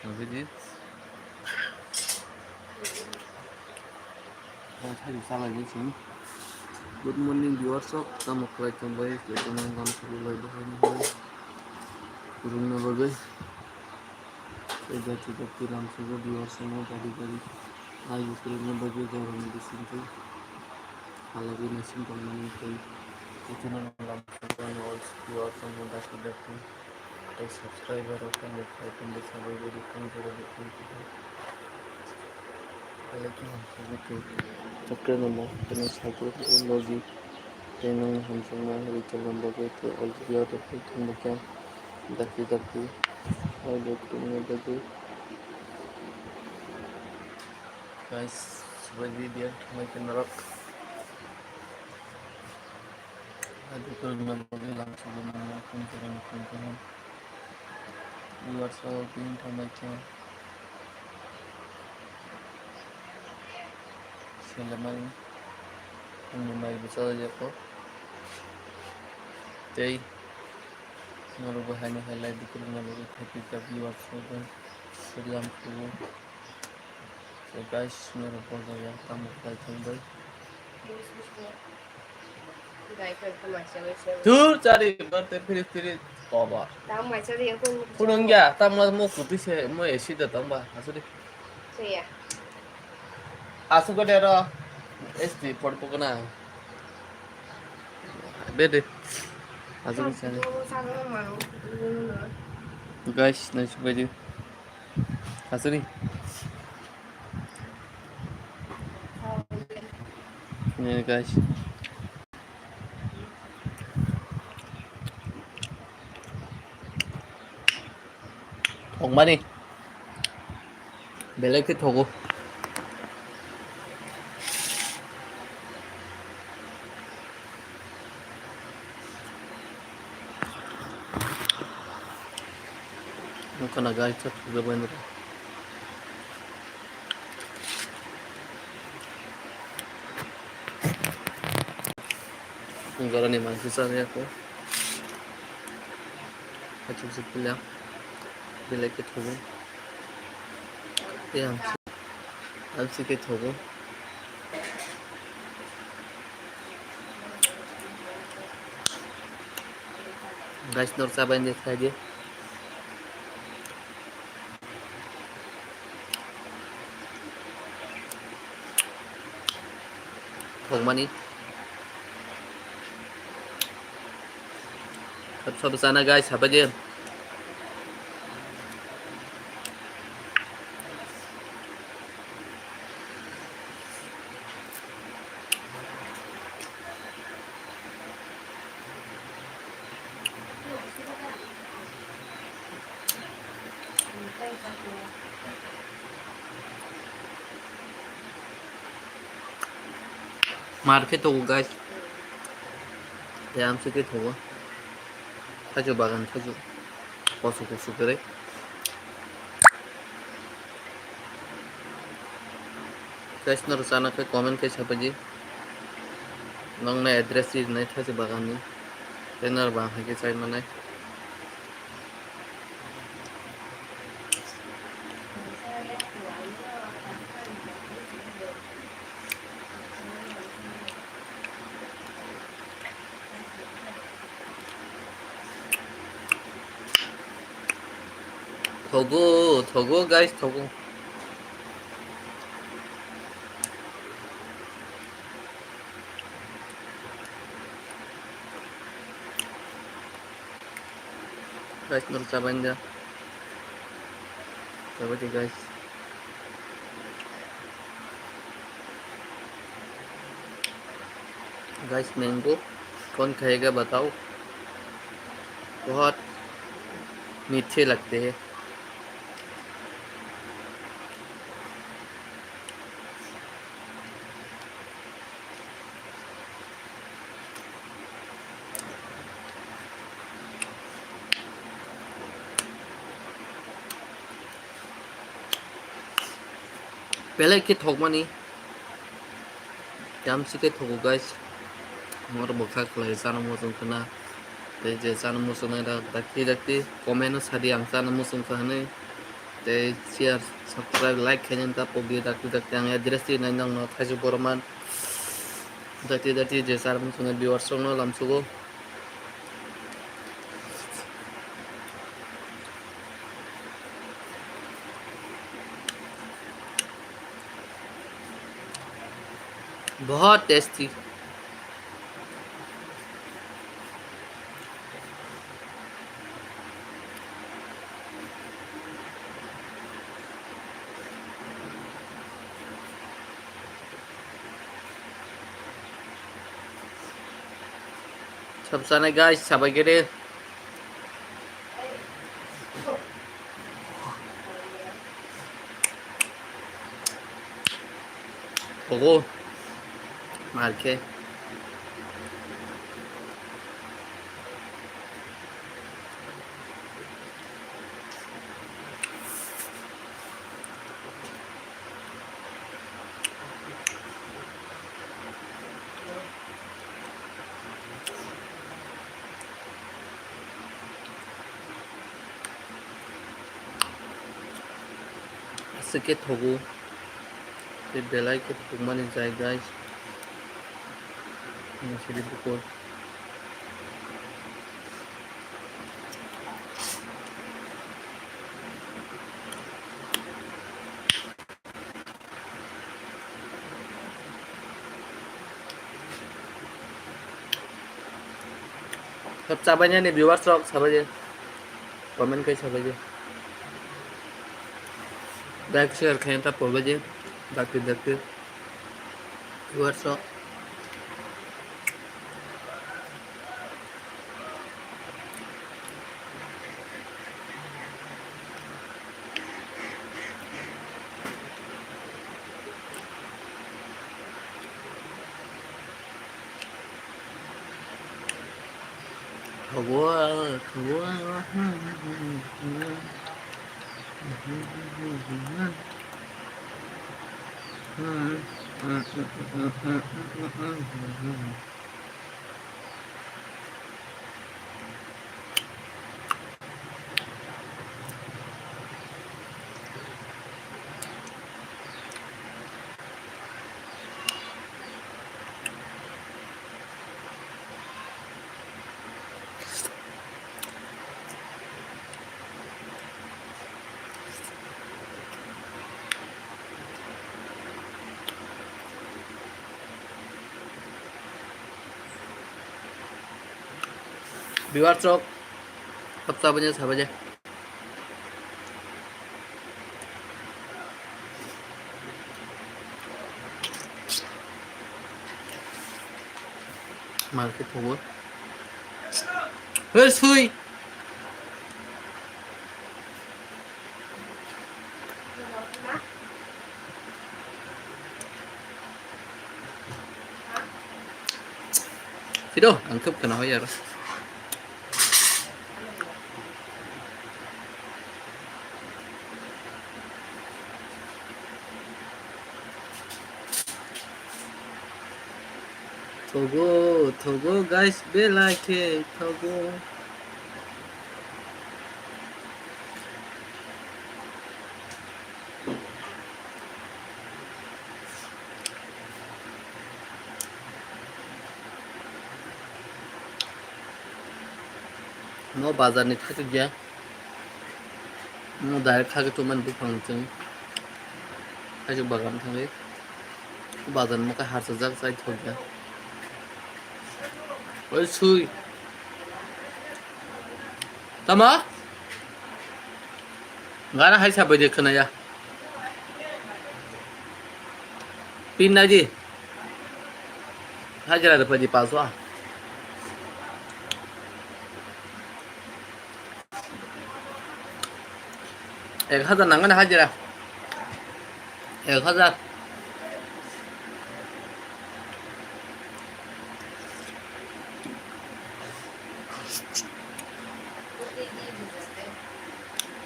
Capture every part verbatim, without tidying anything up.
Abidi. Thaidu salai ni sini. Good morning viewers rok, tamo khlai tong bai, khlai tong bai, lam sulu lai bahai ni hoi. Kurung na bagwi. Tei jati jati lam sulu viewers rok no bari bari. Ai kurung na bagwi jora ni bising tei. Halagwi na sing tong mani tei. Ito na lam sulu no all viewers rok no daki daki. Tei subscriber rok tamo khlai tong bai, sabai bari tong jora ni tong. Alaikum salam. Chakra nama, kena sabu logi. Tei nang hamsung ma, rikal namba bai, tei all video rok tei tong bakya. Daki daki. Ai lo tong na daki. Guys, subscribe video thank you narok. Adi ko na bagwi lam sulu na tong jora ni tong. Viewers rok tini tong bai khe. Selamani. Ani mai bwsa ya ko. Tei. Norok bo haino hai lai dikir na bagwi khaipik ka viewers rok. Selam sulu. So guys, norok bo jaya tamo khlai tong bai. Dur chari barte phiri phiri kobar. Phunung ya, tamla mo kuti se, mo esi da tong ba, asuri. Asuk ko dero, esti por pokona. Bede. Asuk ko sani. Guys, nai subai di. Asuri. Ini guys. Thokmani. Belai khe thogo. Nukha na guys, thok thok jabai nukha. Gorani mangsi chani ako. Achuk se pila. Belai khe thogo. Tei ang. Ang si khe thogo. Guys, nor chabai ni khlai di. Thokmani. Sab sab chana guys, sabai di. Mar khe tongo guys. Tei amswk khe tongo. Thaichuk bagan, thaichuk kosu kosu kwrwi. Guys, norok chana khe comment khe sapai di. Nokni address rinai thaichuk bagan ni. Tei norok bahai khe chai manai. Thogo, thogo, guys, thogo. Guys, norok chabai da. Chabai di, guys. Guys, mango कौन खाएगा बताओ, बहुत मीठे लगते हैं। Belai khe thokmani. Yamsi khe thogo, guys. Mor bwkha khlai chana muchung khna. Tei je chana muchungnai rok dakti dakti comment o sadi, ang chana muchung kha hwnwi. tei share, subscribe, like khainani ta pogdi dakti dakti ang address ti nai nang no thaisu borman. Dakti dakti je sar mung sungni viewers rok no lamsugo. बहुत tasty. Sab sanai guys, sabai khe de. Ogo. Mar khe. Aswk khe thogo, tei belai khe thokmani jai guys. Sidi bukur. Sab chabainani viewers rok sabai je. Comment kai sabai je. Like share khaina ta polbai je. Dakti dakti. Viewers rok. Thogo, thogo. Viewers rok, sab chabainani sabai je. Mar khe thogo. Hei, sui! Sido, ang kep kena hoyar. Thogo, thogo, guys, belai khe thogo. No bazar ni thakgya. No direct thakgwi tongmani buphang chwng. Kaisa bagan thangwi bazar mokhe harsajak chai thokya. Oi sui. Tama? Gana hai sabai de khwnaya. Pin nai di. Hajira de padi paso a. Ek hajar nangani hajira. Ek hajar.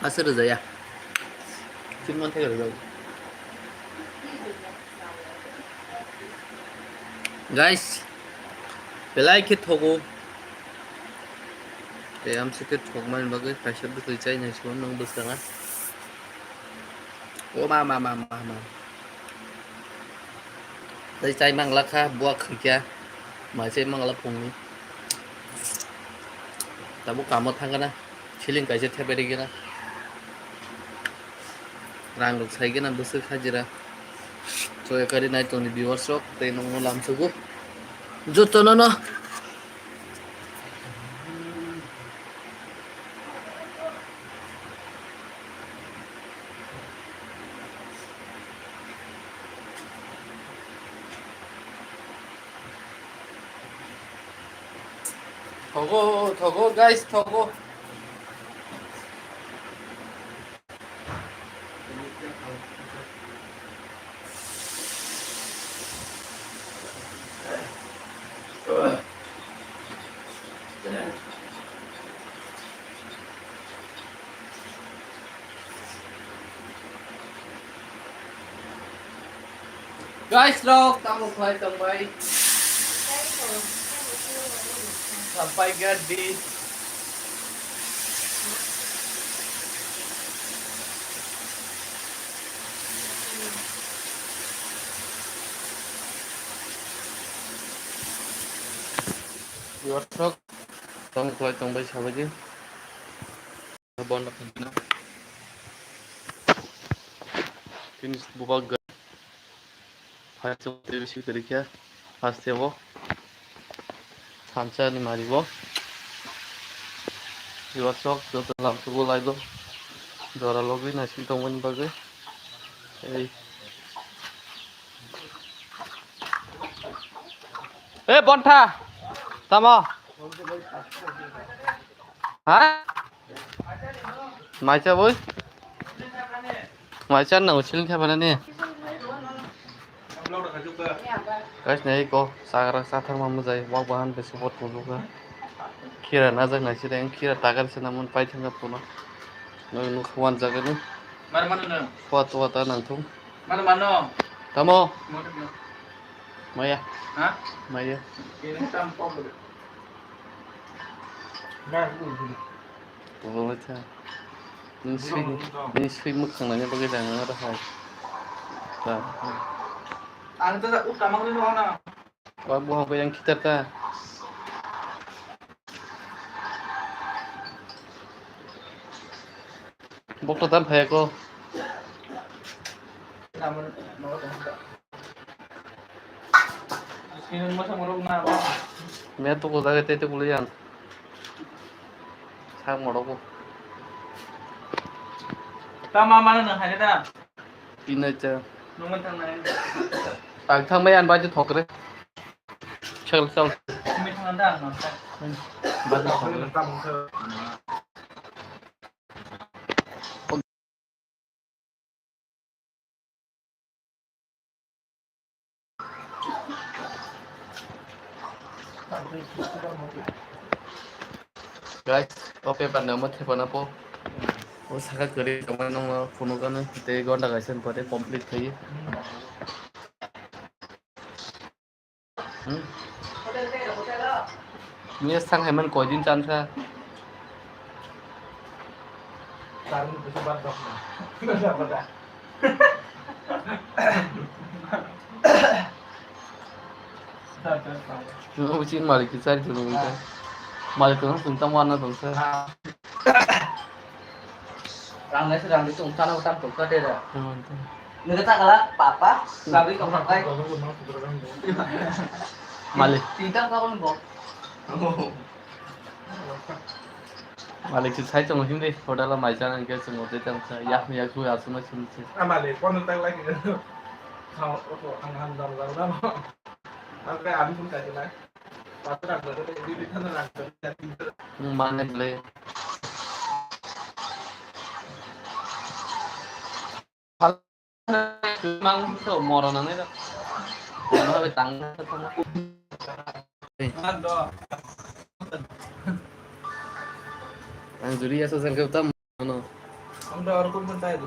Aswk rwjaya. Tin man thai rwjak. Guys, belai khe thogo. Tei amswk khe thokmani bagwi kaisa bwtwi chai nai sio nwng bwskango. O ma, ma, ma, ma, ma. Tei chai mangla kha, buak khwikya. Mai chai mangla phungni. Tabuk kamo thangana. Siling kaisa thepai rigena. Rang rok saigena bwswk hajira. Choya kari nai tongni viewers rok tei nongno lamsugo. Jotono no. Thogo, thogo, guys, thogo. Guys, rok, tamo khlai tongbai. Sampai gadi. Viewers rok, tamo khlai tongbai sabaidi. Bono khankha. Finish bubak ga. First of all, tebisi kwrwi khe. First of all, thansa ni mari bo. Viewers rok, joto lam tubu lai do. Jora logwi naising tongmani bagwi. Ei. Ei, Bontha! Tamo? Ha? Maisa boi? Maisa nang usiling khe bana ni? Guys, nai ko, sagra sathar ma mujai, wak bahan besi bot kujuka. Khira najak nai sireng, khira tagar sena mun pai thangka puno. Nang nuk wan jaga ni. Mar mano nang. Kuat kuat ta nang thung. Mano mano. Tamo? Mano mano. Maya. Ha? Maya. Ini tam pok. Tongwi tha. Nini swi, nini swi mwkhang naina bagwi rang nang rw hai. Ta. Ang to ut kamang ri no na. Wa buha ko yang khitar ta. Bokto tam phaya ko. Meya tuku jaga tei tuku liyan. Sak morogo. Tama mana nang haine da? Pinai cha. Nungan thang nai. Ang thang mai an baji thokre. Chal chal. Simi thang da nang. Baji thokre. Guys, o paper no mo thepa na po. O saka kwrwi tongmani nongno phunukgano tei gonta kaisa ni pore complete khaio. Hmm? Mia sang hai man koi din chan kha. Tarun bisa bar dok na. Nung ucin malik ki cari tu nung ka. Malik tu nung tang wana dong sa. Rang nai se rang di tong sana utang tong ka de da. Nung ka ta kala papa, sabri ka pakai. Malik. Tintang ka kon bo. Malik si sai tong him de, hotel mai jana ke sung de tang sa, yak mi yak hu asu ma sung se. Amale, kono tak lagi. Kau, oto, ang han dam dam dam. Aku kayak abis pun kayak gimana? Patra berarti di sana lah. Mane le. Mang so moro nangnai da. Moro bai tang. Ang juri ya so jang kau tam ano. Ang da arukun pun tai. Ang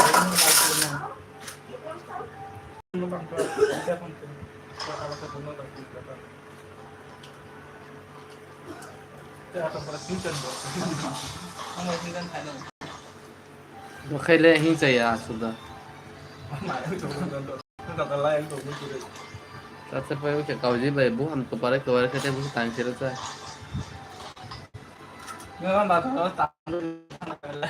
mai tingkan thai no. Bwkhaile hing chaya aswk da. Tatsir pai uke kauji bai buham kwpare kwpare khe tei busi tang siro cha.